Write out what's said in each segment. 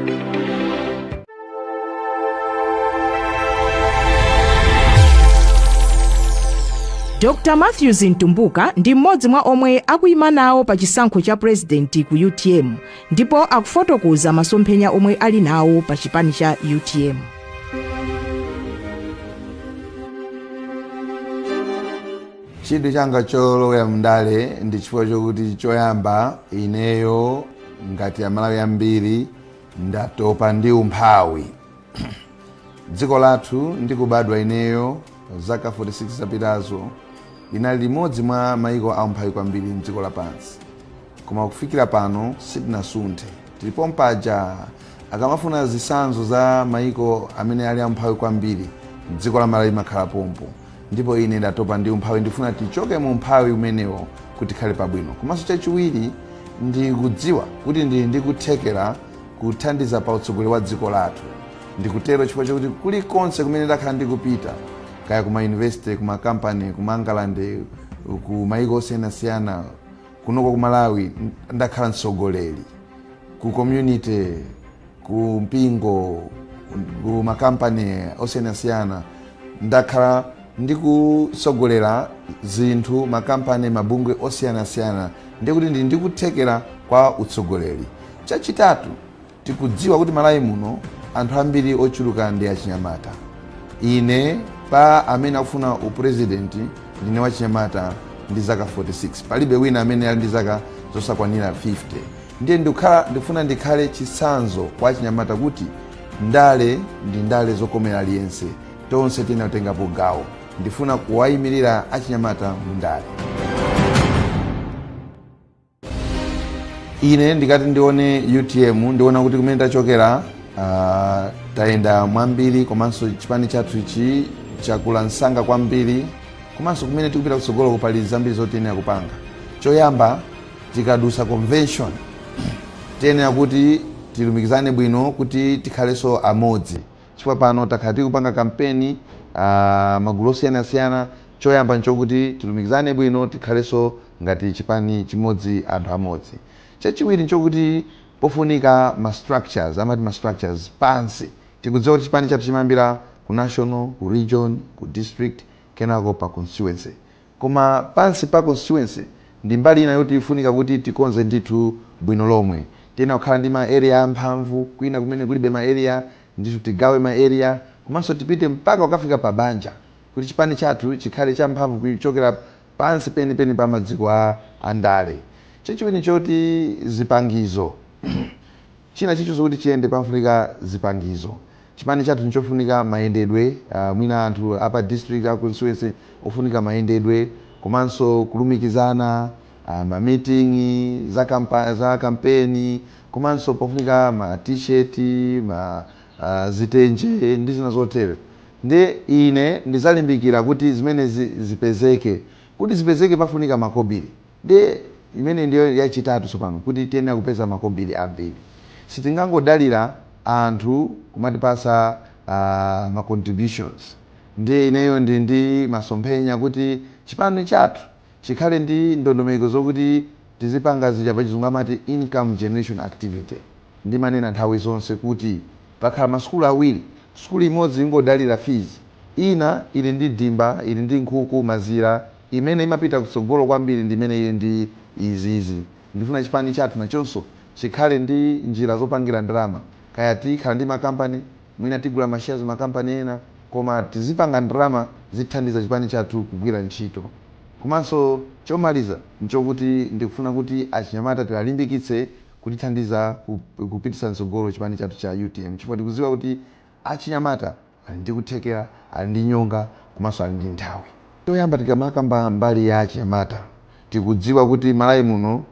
Dr Matthews Mtumbuka ndi mmodzi mwa omwe akuyima nawo pa chisankho cha purezidenti ku UTM, ndipo akufotokoza masomphenya omwe ali nawo pa chipani cha UTM. Chidwi changa cholowera mndale ndi chifukwa chokuti, choyamba, ineyo ngati Amalawi ambiri ndatopa ndi umphawi. Dziko lathu, ndikubadwa ineyo zaka 46 zapitazo, linali limodzi mwa maiko aumphawi kwambiri mdziko lapansi, koma kufikira pano sitinasunthe, tilipo mpaja. Akamafuna zitsanzo za maiko amene ali amphawi kwambiri, dziko la Malawi limakhala pompo. Ndipo ine ndatopa ndi umphawi, ndifuna tichoke mu umphawi umenewo kuti tikhale pabwino. Komanso chachiwiri, ndikudziwa kuti ndili ndikuthekera kuthandiza pa utsogoleri wa dziko lathu. Ndikutero chifukwa chokuti kulikonse kumene ndakhala ndikupita, kaya kuma university, kuma company, kumangalande, ku maiko osiyanasiyana, kunoko ku Malawi ndakhala mtsogoleri ku community, ku mpingo, ku makampani osiyanasiyana. Ndakhala ndikutsogolera zinthu, makampani, mabungwe osiyanasiyana, ndikuti ndili ndikuthekera kwa utsogoleri. Chachitatu, tikudziwa kuti Malawi muno anthu ambiri ochuluka ndi achinyamata. Ine pa amene akufuna upurezidenti ndine wachinyamata ndi zaka 46. Palibe wina amene ali ndi zaka zosakwanira 50. Ndiye ndikufuna ndikhale chitsanzo kwa achinyamata kuti ndale ndi ndale zokomera aliyense, tonse tiyenera kutengapo gawo. Ndifuna kuwayimirira achinyamata mu ndale. Ine ndikati ndione UTM, ndiona kuti kumene tachokera, tayenda mwambiri, komanso chipani chathu ichi chakula msanga kwambiri, komanso kumene tikupita kutsogolo pali zambiri zoti tiyenera kupanga. Choyamba, tikadusa convention, tiyenera kuti tilumikizane bwino kuti tikhalenso amodzi, chifukwa pano takhala tikupanga kampeni magulu osiyanasiyana. Choyamba nchokuti tilumikizane bwino, tikhalenso ngati chipani chimodzi, anthu amodzi. Chachiwiri nchokuti pofunika ma structures, amati ma structures pansi. Tikudziwa kuti chipani chathu chimayambira ku national, ku region, ku district, kenako pa constituency, koma pansi pa constituency ndi mbali ina yoti ifunika kuti tikonze ndithu bwino lomwe. Tiyenera kukhala ndi ma area amphamvu. Kwina kumene kulibe ma area, ndithu tigawe ma area, komanso tipite mpaka kukafika pa banja kuti chipani chathu chikhale champhamvu kuchokera pansi penipeni pa maziko a andale. Chachiwiri choti zipangizo, china chilichonse kuti chiyende pafunika zipangizo. Chipani chathu nchofunika mayendedwe, mwina anthu apa district, a constituency ofunika mayendedwe, komanso kulumikizana, ma meeting za kampeni, komanso pofunika ma T-shirt, ma zitenje ndi zina zotere. Ndi ine ndizalimbikira kuti zimenezi zipezeke. Kuti zipezeke pafunika makobiri. Ndi imene ndiyo yachitatu tsopano, kuti tiyenera kupeza makobiri ambiri. Sitingangodalira anthu kumatipasa ma contributions. Ndi ineyo ndi ndi masomphenya kuti chipani chathu chikhale ndi ndondomeko zokuti tizipanga zija pachizungu amati income generation activity. Ndimanena nthawi zonse kuti pakhala masukulu awiri, sukulu imodzi ingodalira fees, ina ili ndi dimba, ili ndi nkhuku, mazira. Imene imapita kutsogolo kwambiri ndi imene ili ndi izizi. Ndifuna chipani chathu nachonso chikhale ndi njira zopangira ndalama, kaya tikhala ndi makampani, mwina tigula ma shares makampani ena, koma tizipanga ndalama zithandiza chipani chathu kugwira ntchito. Komanso chomaliza nchokuti ndikufuna kuti achinyamata tiwalimbikitse kutithandiza kupititsa mtsogolo chipani chathu cha UTM, chifukwa tikudziwa kuti achinyamata ali ndi kuthekera, ali ndi nyonga, komanso ali ndi nthawi. Choyamba, tikamakamba mbali ya achinyamata, tikudziwa kuti Malawi muno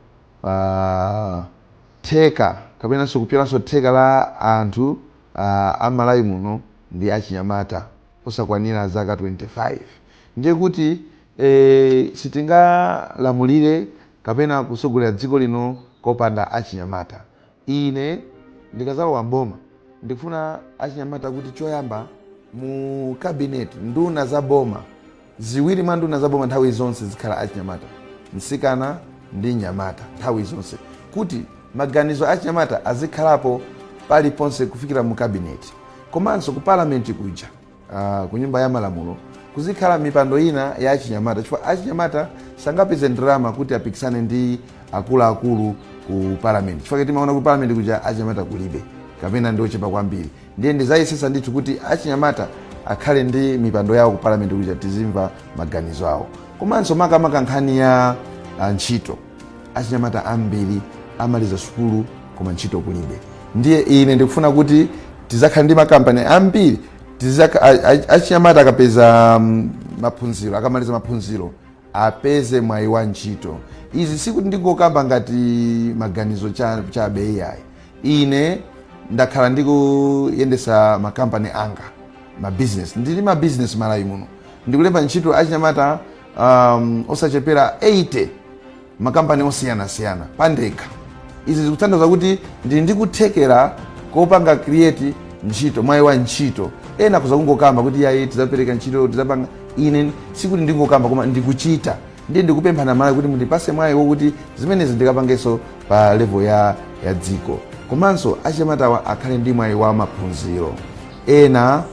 theka kapenanso kupyolanso theka la anthu a Malawi muno ndi achinyamata osakwanira zaka 25. Ndiye kuti sitingalamulire kapena kusogolera dziko lino kopanda achinyamata. Ine ndikazalowa mboma, ndikufuna achinyamata kuti choyamba mu cabinet, nduna za boma, ziwiri mwa nduna za boma nthawi zonse zikhala achinyamata, mtsikana ndi mnyamata, nthawi zonse, kuti maganizo achinyamata azikhalapo pa paliponse kufikira mu cabinet, komanso ku parliament kuja, ku nyumba ya malamulo kuzikhala mipando ina ya achinyamata, chifukwa achinyamata sangapeze ndalama kuti apikisane ndi akuluakulu ku parliament, chifukwa timaona ku parliament kuja achinyamata kulibe kapena ndi ochepa kwambiri. Ndiye ndizayesesa ndithu kuti achinyamata akhale ndi mipando yawo ku parliament kuja, tizimva maganizo awo. Komanso makamaka nkhani ya ntchito. Achinyamata ambiri amaliza sukulu koma ntchito kulibe. Ndiye ine ndikufuna kuti tizakhale ndi makampani ambiri. Achinyamata akapeza maphunziro, akamaliza maphunziro, apeze mwayi wa ntchito. Izi sikuti ndingokamba ngati maganizo chabe, iyayi. Ine ndakhala ndikuyendesa makampani anga, mabusiness. Ndili mabusiness Malawi muno, ndikulemba ntchito achinyamata osachepera 80, makampani osiyanasiyana pandekha. Izi zikutanthauza kuti ndili ndikuthekera kopanga create ntchito, mwayi wa ntchito. Ena kuza kungokamba kuti yayi, tizapereka ntchito, tizapanga. Ine sikuti ndingokamba koma ndikuchita. Ndiye ndikupemphana Malawi kuti mundipase mwayi wokuti zimenezi ndikapangenso pa level ya dziko. Komanso achinyamatawa akhale ndi mwayi wa maphunziro. Ena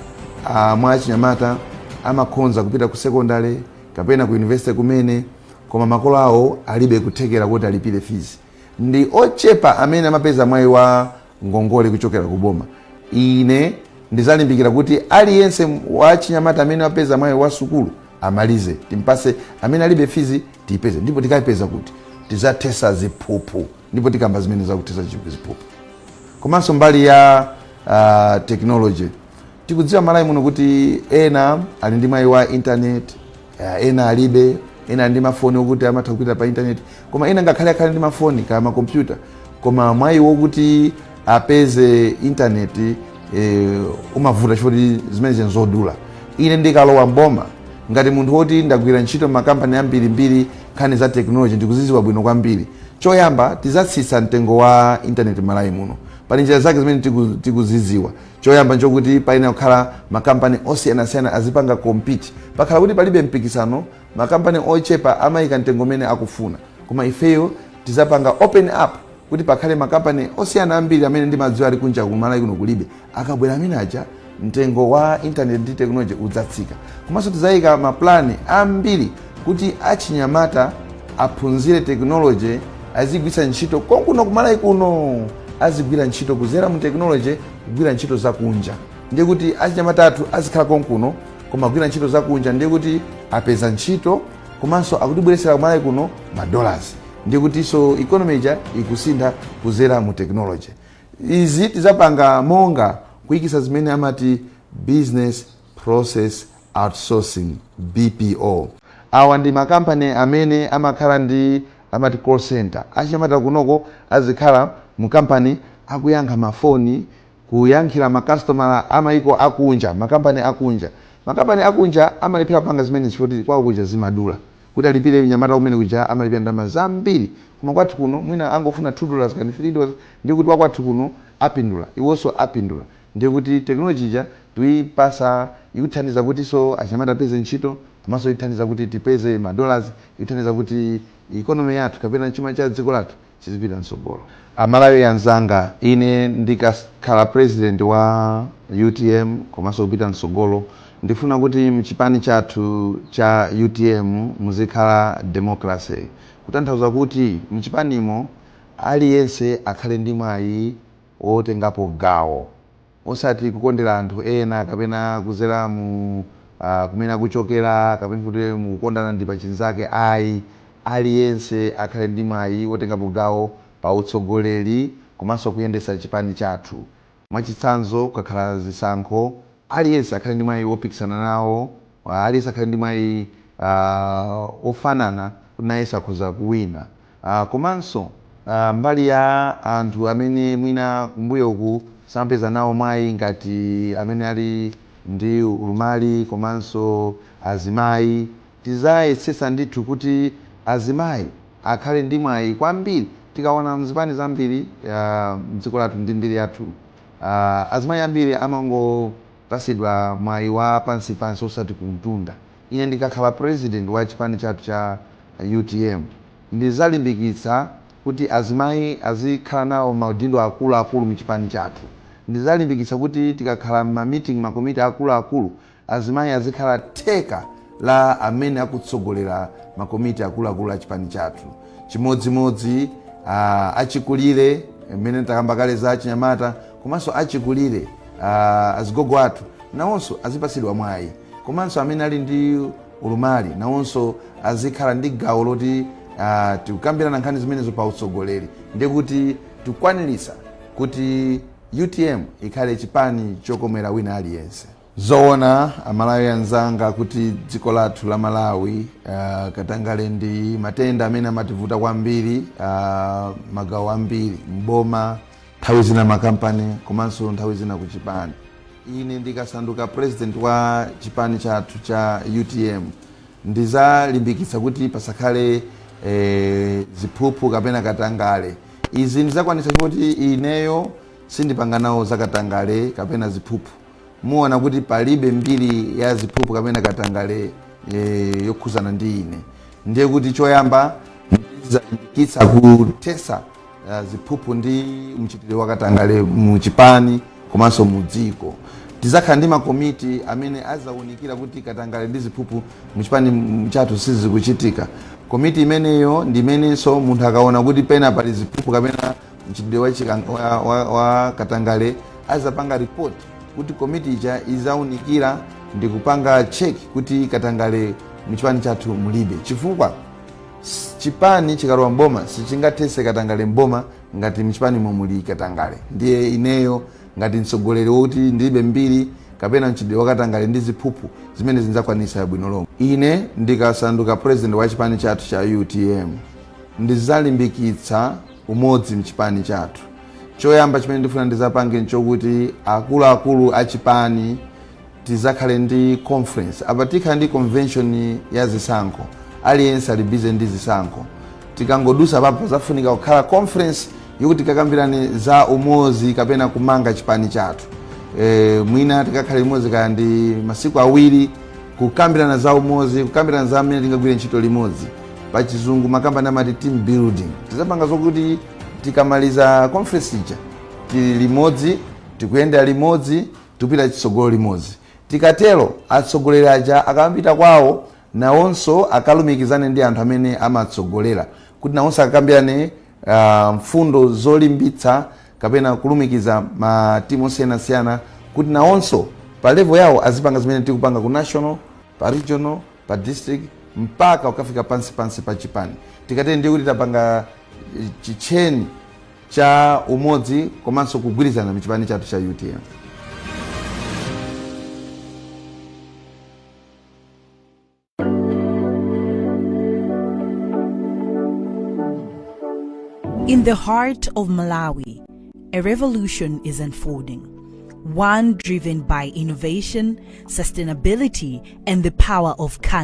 mwa achinyamata amakhonza kupita ku secondary kapena ku university kumene, koma makolo awo alibe kuthekera kuti alipire fees. Ndi ochepa amene amapeza mwayi wa ngongole kuchokera ku boma. Ine ndizalimbikira kuti aliyense wa chinyamata amene wapeza mwayi wa sukulu amalize, timpase. Amene alibe fees tiyipeze, ndipo tikayipeza kuti tizathesa ziphuphu, ndipo tikamba zimene zakuthesa ziphuphu. Komanso mbali ya technology, tikudziwa Malawi muno kuti ena ali ndi mwayi wa internet, ena alibe. Ena ali ndi mafoni okuti amatha kupita pa internet, koma ena ngakhale akhale ndi mafoni kaya makompyuta, koma mwayi wokuti apeze internet umavuta chifukwa zimene nzodula. Ine ndikalowa mboma, ngati munthu woti ndagwira ntchito makampani ambirimbiri, nkhani za technology ndikuziziwa bwino kwambiri, choyamba tizatsitsa mtengo wa internet Malawi muno. Pali njira zake zimene tikuziziwa. Choyamba nchokuti payenera kukhala makampani osiyanasiyana azipanga compete. Pakhala kuti palibe mpikisano, makampani ochepa amayika mtengo umene akufuna. Koma ifeyo tizapanga open up kuti pakhale makampani osiyana ambiri amene ndimadziwa ali kunja, kumalawi kuno kulibe. Akabwera amene aja, mtengo wa internet ndi technology udzatsika. Komanso tizayika maplani ambiri kuti achinyamata aphunzire technology, azigwiritsa ntchito konkuno kumalawi kuno, azigwira ntchito kuzera mu technology, kugwira ntchito zakunja. Ndiye kuti achinyamata athu azikhala konkuno koma kugwira ntchito zakunja. Ndiye kuti apeza ntchito komanso akutibweresera kumalawi kuno madollars. Ndiye kuti so economy ija ikusintha kuzera mu technology. Izi tizapanga monga kuyikisa zimene amati business process outsourcing, BPO. Awa ndi makampani amene amakhala ndi amati call center. Achinyamata kunoko azikhala mu kampani akuyankha mafoni, kuyankhira makastomala amayiko akunja, makampani akunja. Makampani akunja amalipira kupanga zimene chifukwa kwawo kuja zimadula. Kuti alipire mnyamata kumene kuja amalipira ndalama zambiri, koma kwathu kuno mwina angofuna $2 kani $3. Ndiye kuti wakwathu kuno apindula, iwonso apindula. Ndiye kuti technology ija tuyipasa, ikuthandiza kuti so achinyamata apeze ntchito, komanso ikuthandiza kuti tipeze madollars, ikuthandiza kuti economy yathu kapena chuma cha dziko lathu chizipita mtsogolo. Amalawi anzanga, ine ndikakhala president wa UTM komanso kupita mtsogolo, ndifuna kuti mchipani chathu cha UTM muzikhala democracy, kutanthauza kuti mchipanimo aliyense akhale ndi mwayi wotengapo gawo, osati kukondera anthu ena kapena kuzera mu kumene akuchokera kapena kuti mukukondana ndi pachinzake, ayi. Aliyense akhale ndi mwayi wotengapo gawo pa utsogoleri komanso kuyendetsa chipani chathu. Mwachitsanzo, kukakhala zisankho, aliyense akhale ndi mwayi wopikisana nawo, aliyense akhale ndi mwayi ofanana kuti nayenso akhoza kuwina. Komanso mbali ya anthu amene mwina kumbuyoku samapeza nawo mwayi, ngati amene ali ndi ulumali komanso azimayi, tizayesetsa ndithu kuti azimayi akhale ndi mwayi kwambiri. Tikaona mzipani zambiri mdziko lathu ndi mbiri yathu, azimayi ambiri amangopasidwa mwayi wa pansipansi, osati kumtunda. Ine ndikakhala president wa chipani chathu cha UTM, ndizalimbikitsa kuti azimayi azikhala nawo maudindo akuluakulu mchipani chathu. Ndizalimbikitsa kuti tikakhala ma meeting, makomiti akuluakulu, azimayi azikhala theka la amene akutsogolera makomiti akuluakulu a chipani chathu. Chimodzimodzi achikulire, mmene takamba kale za achinyamata, komanso achikulire, azigogo athu nawonso azipatsidwa mwayi, komanso amene ali ndi ulumali nawonso azikhala ndi gawo loti tikukambirana nkhani zimenezo pa utsogoleri, ndiye kuti tikukwanirisa kuti UTM ikhale chipani chokomera wina aliyense. Zoona, Amalawi anzanga, kuti dziko lathu la Malawi, katangale ndi matenda amene amativuta kwambiri, magawo ambiri mboma, nthawi zina makampani, komanso nthawi zina ku chipani. Ine ndikasanduka president wa chipani chathu cha UTM, ndizalimbikitsa kuti pasakhale ziphuphu kapena katangale. Izi ndizakwanitsa chifukwa ineyo sindipanga nawo zakatangale kapena ziphuphu. Muona kuti palibe mbiri ya ziphuphu kapena katangale yokhuzana ndi ine. Ndiye kuti choyamba ndizalimbikitsa kuthesa ziphuphu ndi mchitidwe wa katangale mu chipani komanso mu dziko. Tizakhala ndi makomiti amene azawunikira kuti katangale ndi ziphuphu mu chipani chathu sizikuchitika. Komiti imeneyo ndi imenenso munthu akaona kuti pena pali ziphuphu kapena mchitidwe wa katangale, azapanga report kuti komiti ija izawunikira ndi kupanga check kuti katangale muchipani chathu mulibe, chifukwa chipani chikalowa mboma sichingathese katangale mboma ngati mchipani muli katangale. Ndiye ineyo ngati mtsogoleri wokuti ndilibe mbiri kapena mchitidwe wa katangale ndi ziphuphu, zimene zinzakwanisa bwino lomwe. Ine ndikasanduka president wa chipani chathu cha UTM, ndizalimbikitsa umodzi mchipani chathu. Choyamba chimene ndifuna ndizapange nchokuti akuluakulu a chipani tizakhale ndi conference. Apa tikhala ndi convention ya zisankho, aliyense ali busy ndi zisankho. Tikangodusa papo pazafunika kukhala conference yokuti tikakambirane za umodzi kapena kumanga chipani chathu. Mwina tikakhale limodzi kaya ndi masiku 2 kukambirana za umodzi, kukambirana za mmene tingagwire ntchito limodzi. Pachizungu makampani amati team building. Tizapanga zokuti tikamaliza conference ija tili limodzi, tikuyendera limodzi, tikupita chitsogolo limodzi. Tikatero atsogoleri aja akamapita kwawo, nawonso akalumikizane ndi anthu amene amatsogolera kuti nawonso akakambirane mfundo zolimbitsa kapena kulumikiza matimu osiyanasiyana kuti nawonso pa level yawo azipanga zimene tikupanga ku national, pa regional, pa district, mpaka ukafika pansi pansi pa chipani. Tikatero ndiye kuti tapanga chicheni cha umodzi komanso kugwirizana mchipani chathu cha UTM. In the heart of Malawi, a revolution is unfolding, one driven by innovation, sustainability, and the power of country.